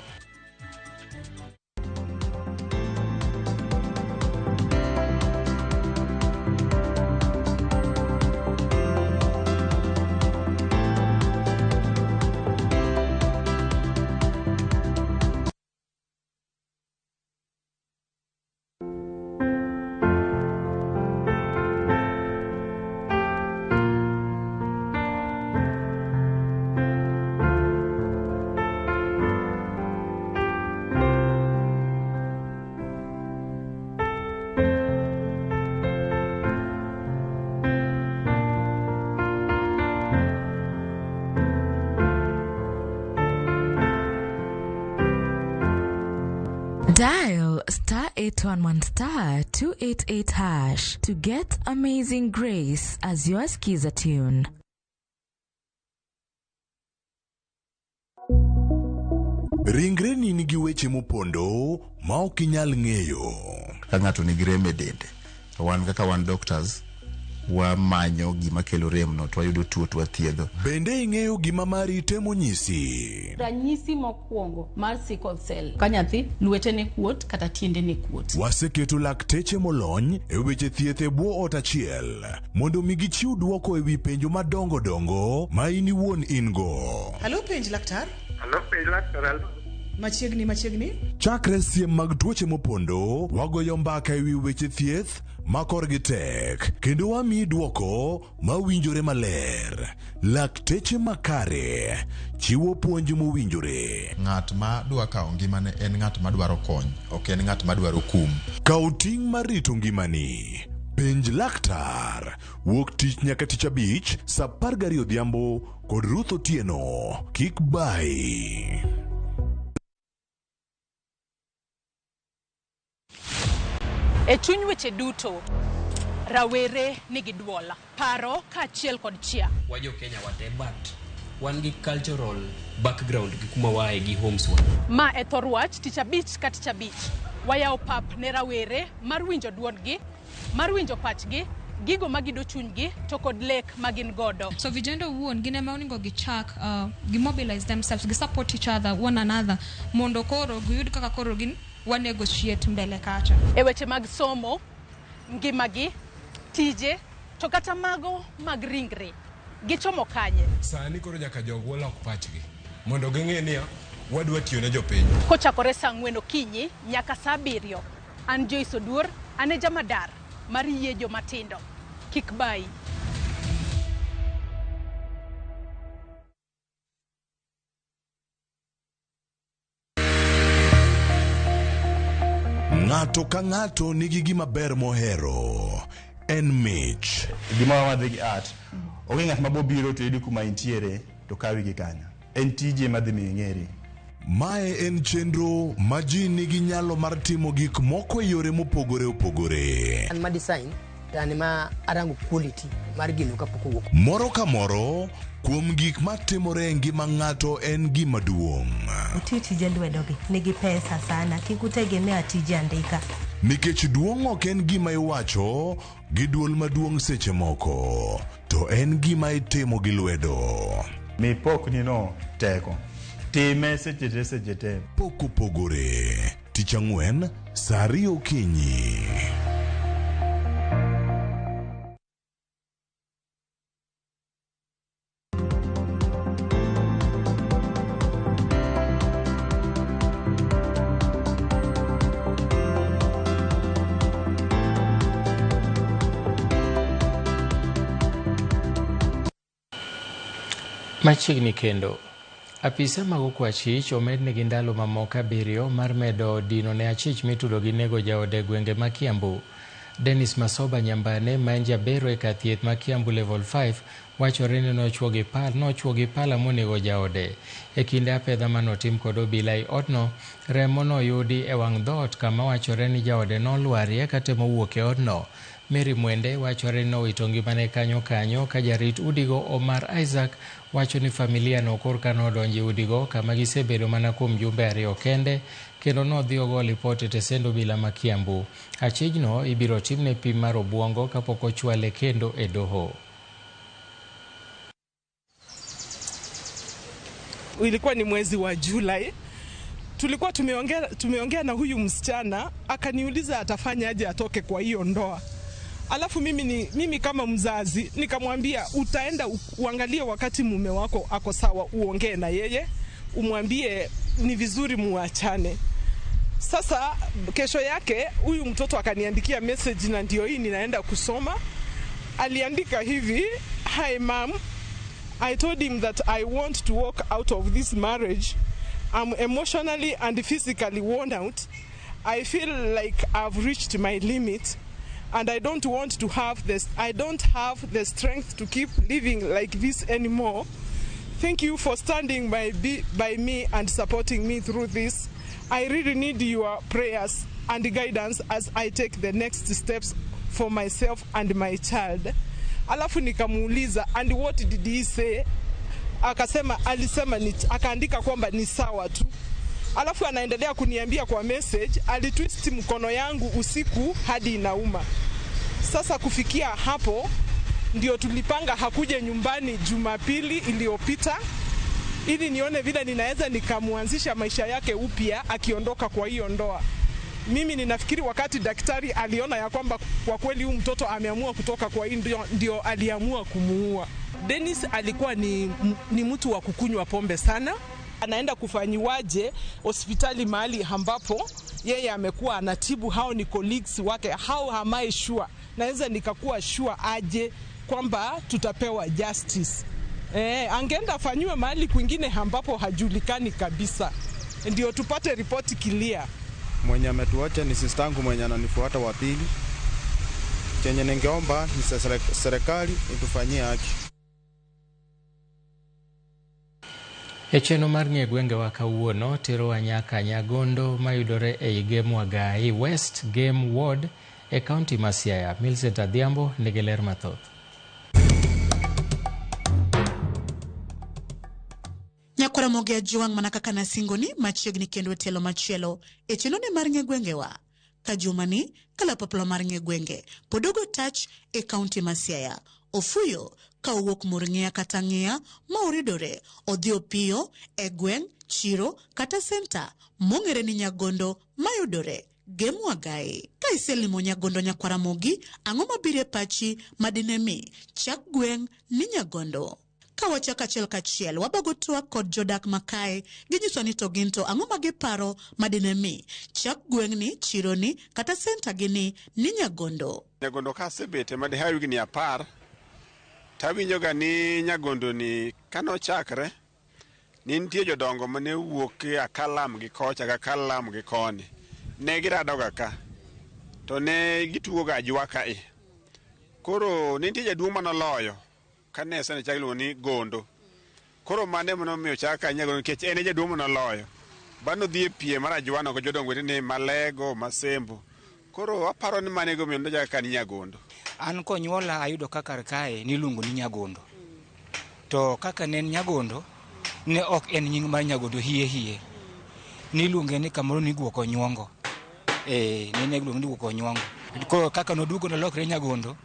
Dial star 811 star 288 hash to get Amazing Grace as your skiza tune. Ringreni nigi weche mopondo ma ok inyal ng'eyo. Ka ng'ato nigi rem e dende, to wan kaka wan doctors, wamanyo gima kelo rem no to wayudo tuo to wathiedho. Bende ing'eyo gima mari temo nyisi? Ranyisi mokwongo mar sickle cell ka nyathi lwetene kuot kata tiendene kuot. Waseketo lakteche molony e weche thieth e bwo ot achiel mondo mi gichiw dwoko e wi penjo madongo dongo ma in iwuon in go. Halo penj laktar. Halo penj laktar. Halo. Machiegni machiegni. Chakre siem mag tuoche mopondo, wagoyo mbaka e wi weche thieth ma korgi tek kendo wamiyi dwoko mawinjore maler. Lakteche makare chiwo puonj mowinjore. Ng'at ma dwa kawo ngimane en ng'at ma dwaro kony, ok en ng'at ma dwaro kum. Kaw ting' mar rito ngimani. Penj laktar. Wuok tich nyaka tich abich saa 12 odhiambo kod Ruth Otieno. Kik bayi. E chuny weche duto, rawere nigi duol, paro kaachiel kod chia. Wajo Kenya wate but wan gi cultural background gi kuma waaye gi homes wa. Ma e thor wach tich abich ka tich abich. Wayawo pap ne rawere mar winjo duondgi, mar winjo pachgi, gigo magido chunygi to kod lek ma gin godo. So vijana owuon gin ema onego gichak gimobilize themselves, gi support each other, one another mondo koro giyud kaka koro gin wa negotiate mbele kacha. E weche mag somo, ngimagi, tije, to kata mago mag ringre, gichomo kanye? Sani koro nyaka jogwa lok pachgi mondo ging'e niya wadwa tiyo ne jopiny. Kochakore saa 4 okinyi nyaka saa 7, an Joyce Oduor, an e jamadar mar yie jomatindo. Kik bayi. Ng'ato ka ng'ato nigi gima ber mohero. En mich. Gimoro madhi gi art. Onge ng'at ma bobiro to yudi kuma intiere to kawi gi kanyo. En tije madhi miyo ing'eri. Mae en chenro ma ji nigi nyalo mar timo gik moko e yore mopogore opogore. An ma design to an ma arango quality mar gino kapok owuok. Moro ka moro kuom gik matimore e ngima ng'ato en gima duong'. Uti tije lwedogi nigi pesa sana, kik utegemea tije andika. Nikech duong' ok en gima iwacho gi duol maduong' seche moko, to en gima itimo gi lwedo. Mi pokni no teko. Time seche te seche te. Pok opogore. Tich ang'wen, saa 2 okinyi. Machiegni kendo, apisa mag okwach omednegi ndalo mamoko 7 mar medo dino ne achich mitudo gi nego jaode e gwenge ma Kiambu. Dennis Masoba Nyambane ma en jabero e kar thieth ma Kiambu Level 5 wachore ni nochuo gi pala monego jaode. E kinde apedha manotim kod obila e odno, remo noyudi e wang' dhoot kama wachore ni jaode nolwarie katemo wuok e odno. Mary Mwende wachore ni nowito ngimane kanyo kanyo ka jarit udigo Omar Isaac wacho ni familia no korka nodonjo e udigo kama gisebedo mana kuom jumbe 2 kende kendo nodhi ogo lipot e tesend obila ma Kiambu. Achijno ibiro timne pim mar obuongo kapok ochwale kendo e doho. Ilikuwa ni mwezi wa Julai. Tulikuwa tumeongea na huyu msichana, akaniuliza atafanya aje atoke kwa hiyo ndoa. Alafu mimi kama mzazi nikamwambia utaenda uangalie wakati mume wako ako sawa, uongee na yeye, umwambie ni vizuri muachane. Sasa kesho yake huyu mtoto akaniandikia message, na ndio hii ninaenda kusoma. Aliandika hivi: "Hi mom, I told him that I want to walk out of this marriage. I'm emotionally and physically worn out. I feel like I've reached my limit. And I don't want to have this. I don't have the strength to keep living like this anymore. Thank you for standing by me and supporting me through this. I really need your prayers and guidance as I take the next steps for myself and my child. Alafu nikamuuliza, and what did he say? Akasema alisema ni, akaandika kwamba ni sawa tu. Alafu anaendelea kuniambia kwa message, alitwist mkono yangu usiku hadi inauma. Sasa kufikia hapo ndio tulipanga hakuje nyumbani Jumapili iliyopita ili nione vile ninaweza nikamuanzisha maisha yake upya akiondoka kwa hiyo ndoa. Mimi ninafikiri wakati daktari aliona ya kwamba kwa kweli huyu mtoto ameamua kutoka kwa hii ndio aliamua kumuua. Dennis alikuwa ni mtu wa kukunywa pombe sana. Anaenda kufanyiwaje hospitali mahali ambapo yeye amekuwa anatibu, hao ni colleagues wake. How am I sure? Naweza nikakuwa sure aje kwamba tutapewa justice? Angeenda afanyiwe mahali kwingine ambapo hajulikani kabisa, ndio tupate ripoti clear. Mwenye ametuacha ni sistangu mwenye ananifuata wa pili. Chenye ningeomba ni serikali itufanyie haki. E chenro mar ng'e gwengewa kawuono terowa nyaka Nyagondo mayudore ei Gem Wagai West Gem Ward e kaunti ma Siaya. Millicent Adhiambo nigi ler mathoth. Nyakwara Mogi Ajwang' mana kaka nasingoni machiegni kendo e tielo machielo e chenrone mar ng'e gwengewa. Ka jumani kalapapla mar ng'e gwenge pod ogo tach e kaunti ma Siaya. Ofuyo ka owuok Murng'ia kata Ng'ia ma oridore odhi opiyo e gweng', chiro kata senta mong'ere ni Nyagondo mayudore Gem Wagai. Ka iselimo Nyagondo nyakwara Mogi, ang'o mabiro e pachi madine mi chak gweng' ni Nyagondo? Ka wachako achiel kachiel wabago twak kod jodak makae ginyiso ni to gin to ang'o ma giparo madine mi chak gweng'ni, chironi kata senta gini ni Nyagondo. Nyagondo kasebete madihaw higni 10 tawinjoga ni Nyagondo ni kanochakre ni nitie jodongo mane wuok e Akalam gi kocha gi Akalam gi koni. Ne giradoga ka to ne gitugoga ajwa kae. Koro ne nitie jaduong' manoloyo kane sani chak iluongo ni Gondo. Koro mane monomiyo chak ka Nyagondo nikech en e jaduong' manoloyo. Bang' nodhi e piem mar ajwano gi jodongo wetene Malego, Masembo. Koro aparo ni mano emomiyo nochak ka ni Nyagondo. An konyuola ayudo ka kar kae niluongo ni Nyagondo. To kaka ne en Nyagondo, ne ok en nying mar Nyagondo hie hie. Niluonge ni kamoro ni Guok Onyuongo. Ne iluonge ni Guok Onyuongo. Koro kaka noduogo nolokre Nyagondo,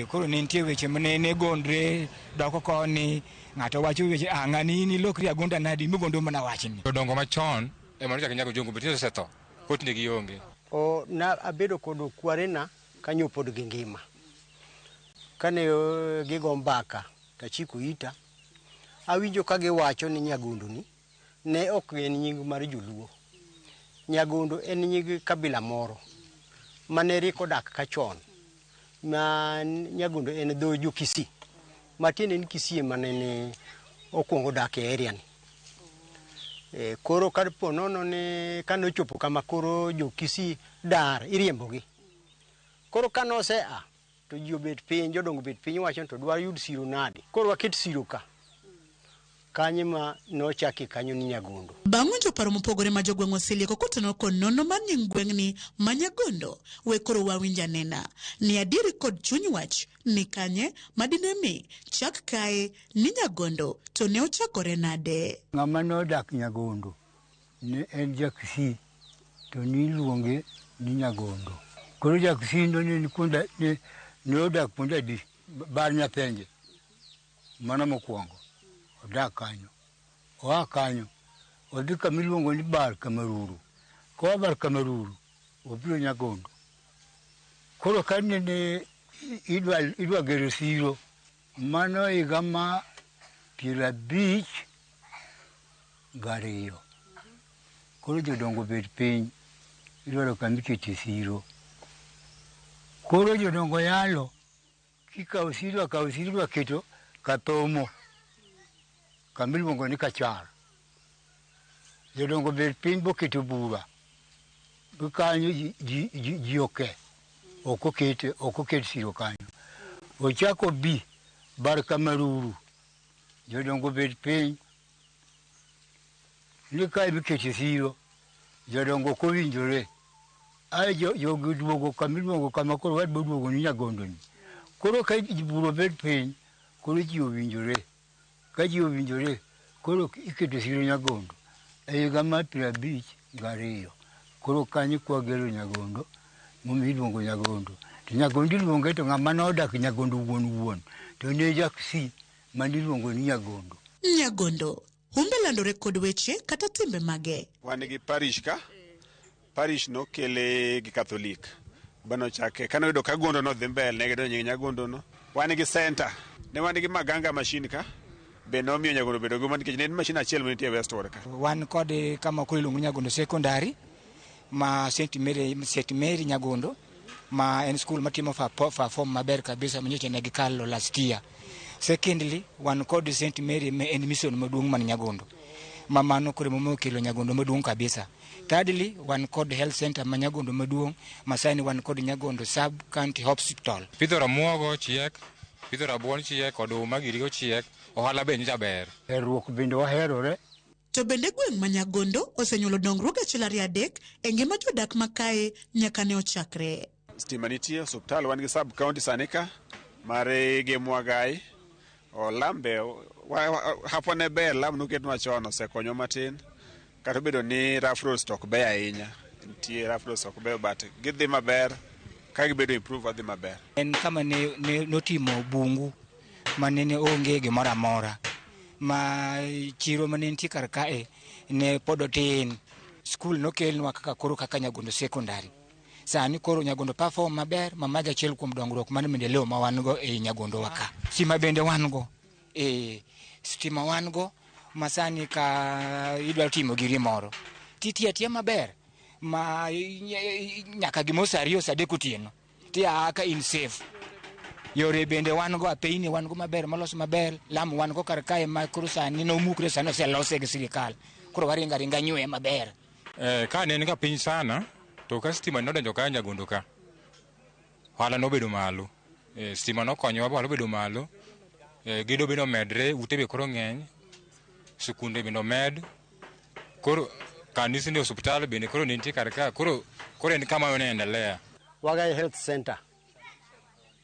koro ne nitie weche mane ne gondre doko koni, ng'ato wacho weche, ng'ani in ilokri agonda nadi, migondo mana wachni. Jodongo machon ema nochako Nyagondo, but osetho, koro tinde gionge. O na abedo kod kwarena kanyo pod gingima. Kane gigo mbaka tachiko ita, awinjo ka giwacho ni Nyagondo ni ne ok en nying mar joluo. Nyagondo en nying kabila moro mane rik odak ka chon. Ma Nyagondo en dho jo Kisii. Matiende ni Kisii ema nene okwongo dak e area ni. Koro kapo nono ni kanochopo kama koro jo Kisii dar iriembogi. Koro kanosea to ji obet piny, jodongo obet piny wacho ni to dwa yud siro nade. Koro waket siro ka. Kanyo ma nochaki kanyo ni Nyagondo. Bang' winjo paro mopogore ma jogweng' oselieko kotenore kod nonro mar nying gweng'ni ma Nyagondo, we koro wawinj anena ni adieri kod chuny wach ni kanye madine mi chak kae ni Nyagondo to ne ochakore nade. Ng'ama nodak Nyagondo ne en ja Kisii to niluonge ni Nyagondo. Koro ja Kisii no ne ni ne odak kuonde adi? Bar Nyapenje. Mano mokwongo. Odak kanyo. Oa kanyo. Odhi kama iluongo ni Bar Kamaruru. Koa Bar Kamaruru, obiro Nyagondo. Koro kane idwa gero siro, mano higa ma 52. Koro jodongo obet piny, idwaro kama ikete siro. Koro jodongo yalo, kikawo siro akawo siro idwa keto Kathomo, kama iluongo ni Kachar. Jodongo bet piny boketo bura. Kanyo ji oke, ok oket siro kanyo. Ochako bi Bar Kamaruru, jodongo bet piny ni kae mikete siro. Jodongo ok owinjore. Ae jogi duogo kama iluongo kama koro wadwa duogo ni Nyagondo ni. Koro ka bura obet piny, koro ji owinjore. Ka ji owinjore, koro iketo siro Nyagondo. E higa mar 52. Koro kanyo kwagero Nyagondo, momiyo iluongo Nyagondo. To Nyagondo iluonge to ng'ama nodak Nyagondo wuon wuon, to ne Jakisii maniluongo ni Nyagondo. Nyagondo, humbe landore kod weche kata timbe mage. Wan gi parish ka, parish nokele gi Catholic. Banochake, kane oyudo ka gondo nodhi mbele, ne gidonjo nying Nyagondo no. Wan gi center, ne wan gi Maganga machine ka, be nomiyo Nyagondo obedo gi nikech ne en machine achiel manitie Westward ka. Wan kod kama koro iluongo ni Nyagondo Secondary ma St Mary Nyagondo ma en skul matimo perform maber kabisa manyocha ne gikalo last year. Secondly, wan kod St Mary ma en mission maduong' man Nyagondo ma mano koro emomiyo okelo Nyagondo maduong' kabisa. Thirdly, wan kod health center ma Nyagondo maduong' ma sani wan kod Nyagondo Sub County Hospital. Pitho ramuogo chiek, pitho rabuon chiek, oduma girigo chiek, ohala be nyocha ber. Herruok bende waherore. To bende gweng' ma Nyagondo osenyuolo dongruok achiel ariyo adek e ngima jodak ma kae nyaka ne ochakre. Stima nitie, osiptal wan gi sub county sani ka mar Gemwagai. Olambe hapwa ne ber, lam noketnwa chon osekonyo matin. Kata obedo ni rough roads to ok beyo ahinya. Nitie rough roads ok beyo but gidhi maber, ka gibedo improve wadhi maber. En kama ne notimo bungu ma ne onge gimoro amora ma chiro mane nitie kar kae ne pod otin. Skul nokelnwa kaka koro kaka Nyagondo Secondary. Sani koro Nyagondo perform maber ma mago achiel kuom dongruok mar maendeleo ma wan go ei Nyagondo wa ka. Stima bende wan go. Stima wan go ma sani ka idwa timo giri moro titiyo atiya maber ma nyaka gimoro sa 2 sa 3 otieno tia ka in safe. Yore bende wan go, apeyni wan go maber molos maber, lam wan go kar kae ma koro sani nomukre sani oselose gi sirikal. Koro waringo aringa nywe maber. Ka ne en ga piny sana, to ka stima nodonjo ka Nyagondo ka, ohala nobedo malo. Stima nokonyowa ba ohala obedo malo, gedo bende omedre, ute be koro ng'eny, sikunde bende omed, koro kanisni osiptal bende koro nitie kar ka, koro en kama onaendelea. Wagai Health Center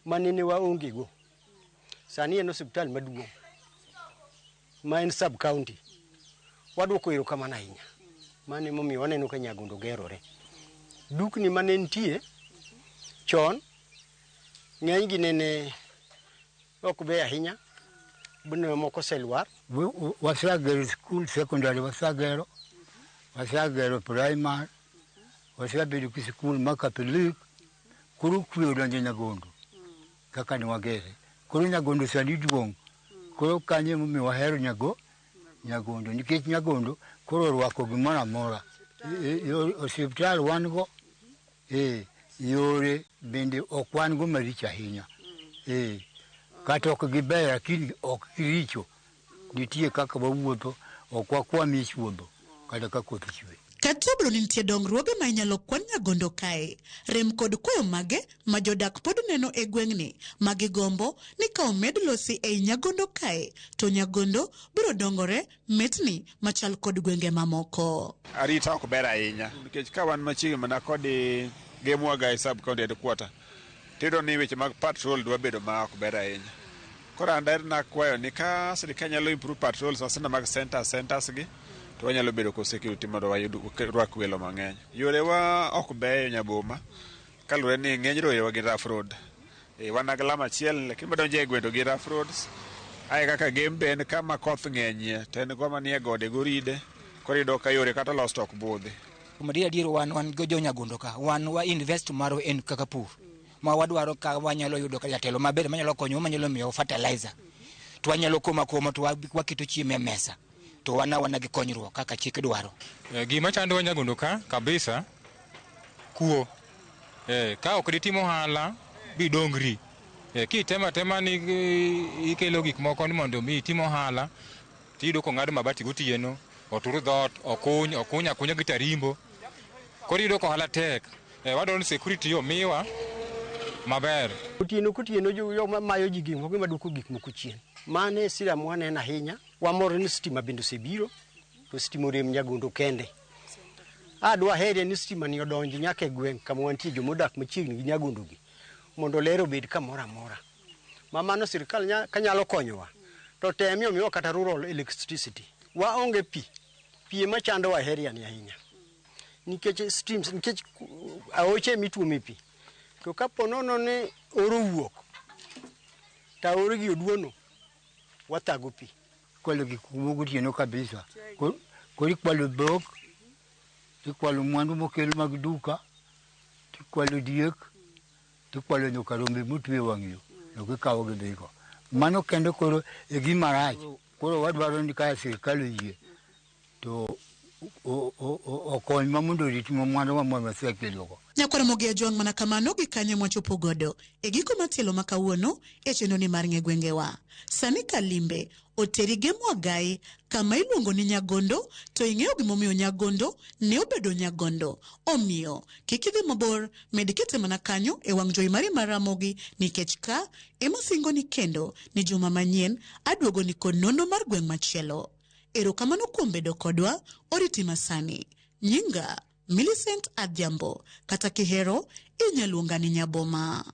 manene waonge go sani en osiptal maduong' ma en sub county. Wadwoko erokamano ahinya. Mano emomiyo waneno ka Nyagondo gerore. Dukni mane nitie chon ng'eny gi nene ok beyo ahinya, moko oselwar. Wasegero skul secondary, wasegero, wasegero primary, wasebedo gi skul ma Catholic. Koro kwe odonjo Nyagondo kaka ne wagere. Koro Nyagondo sani duong'. Koro kanyo emomiyo wahero Nyagondo nikech Nyagondo koro orwako gimoro amora. Osiptal wan go, yore bende ok wan go maricho ahinya. Kata ok gibeyo lakini ok giricho. Nitie kaka wawuotho, ok wakwam e chuodho kata ka koth chwe. Kata obedo ni nitie dongruoge ma inyalo kwan Nyagondo kae, rem kod kwayo mage ma jodak pod neno e gweng'ni ma gigombo ni ka omed losi ei Nyagondo kae, to Nyagondo biro dongore metni machal kod gwenge mamoko. Arita ok ber ahinya nikech ka wan machiegni mana kod Gemwagai sub county headquarter, tiyudo ni weche mag patrol dwa bedo ma ok ber ahinya. Koro an daher nakwayo ni ka sirikal nyalo improve patrol sana mag centers gi, to wanyalo bedo kod security mondo wayud rwak welo mang'eny. Yorewa ok beyo Nyaboma kaluwore ni ng'eny rorewa gin rough road. Wan gi lam achiel lakini madonjo e gwenge to gin rough roads. Ae kaka Gem be en kama koth ng'enyie to en kama nie gode goride, koro iyudo ka yore kata olos to ok budhi. Kuom adier wan go jo Nyagondo ka, wan wa invest marwa en kaka pur. Ma wadwaro ka wanyalo yudo jatelo maber manyalo konyowa manyalo miyowa fertilizer. To wanyalo komo akoma to waketo chiemo e mesa. To wan awana gi konyruok kaka chik dwaro. Gima chandowa Nyagondo ka kabisa, kuo. Ka ok ditim ohala bidongri. Kitemo atema ni ikelo gik moko ni mondo mi itim ohala, tiyudo kong'ad mabati gotieno, otur dhoot, okuny, okuny akunya gi tarimbo. Koro iyudo ka ohala tek. Wadwaro ni security omiwa maber. Otieno kotieno joma mayo ji gik moko ema duoko gik moko chien. Mano e sira mwaneno ahinya. Wamor ni stima bende osebiro, to stima orem Nyagondo kende. A dwaherie ni stima ni odonji nyaka e gweng' kama wantie jomodak machiegni gi Nyagondo gi mondo ler obed kamoro amora. Ma mano sirikal nya, kanyalo konyowa to temie omiwa kata rural electricity. Waonge pi, pi ema chandowa e area ni ahinya. Nikech streams, nikech aoche mituome pi. To kapo nono ni oro owuok, to aore gi oduono, wathago pi. Ikwalo gik moko gotieno kabisa. Koro ikwalo dhok, ikwalo mwandu mokel mag duka, tikwalo diek, tikwalo nyaka rombe motwe e wang' yo, to gikawo gidhigo. Mano kende koro e gima rach. Koro wadwaro ni ka sirikal oyie to okonywa mondo oritnwa mwanduwa ma wasekelogo. Nyakwar Ramogi Ajwang' mana kamano gi kanyo mwachopo godo e giko mar tielo ma kawuono e chenro ni mar ng'e gwengewa. Sani ka limbe oteri Gemo Agai kama iluongo ni Nyagondo to ing'eyo gimomiyo Nyagondo ne obedo Nyagondo. Omiyo kik idhi mabor, med kete mana kanyo e wang' jowi mari mar Ramogi nikech ka ema singoni kendo ni juma manyien aduogoni kod nonro mar gweng' machielo. Erokamano kuom bedo kodwa, oriti masani. Nyinga Millicent Adhiambo, kata kihero inya luonga ni Nyaboma.